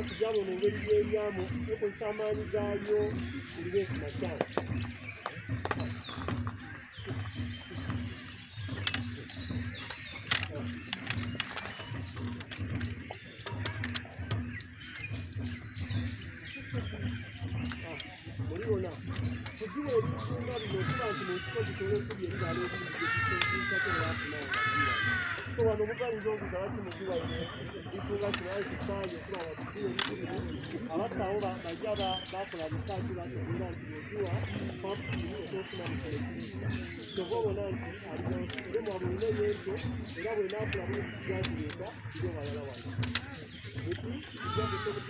Tujabona engeri gyeryamu ekozesa amaanyi gaayo buli lwekuna kyalo. Mulibona kugiwa ebintu nga bino okuba nti mu nsiko zisobola okulya ebibala ebingi gyetusobola olwafuna nga giwano. So wano omuntu ayinza obuuza lwaki mugiwaire ebintu nga kino, aye tufaayo okuba nga tugiwa ebintu bino. Abasawo bajja bakola risaaki bategeera nti bw'ogiwa pumpkin osobola okufuna mu ekiriisa. Kyova obona nti alina era mwabulina ey'ento era bw'enaakula bulungi tujja gireeta tugye walala wano. Buti tujja kusobola.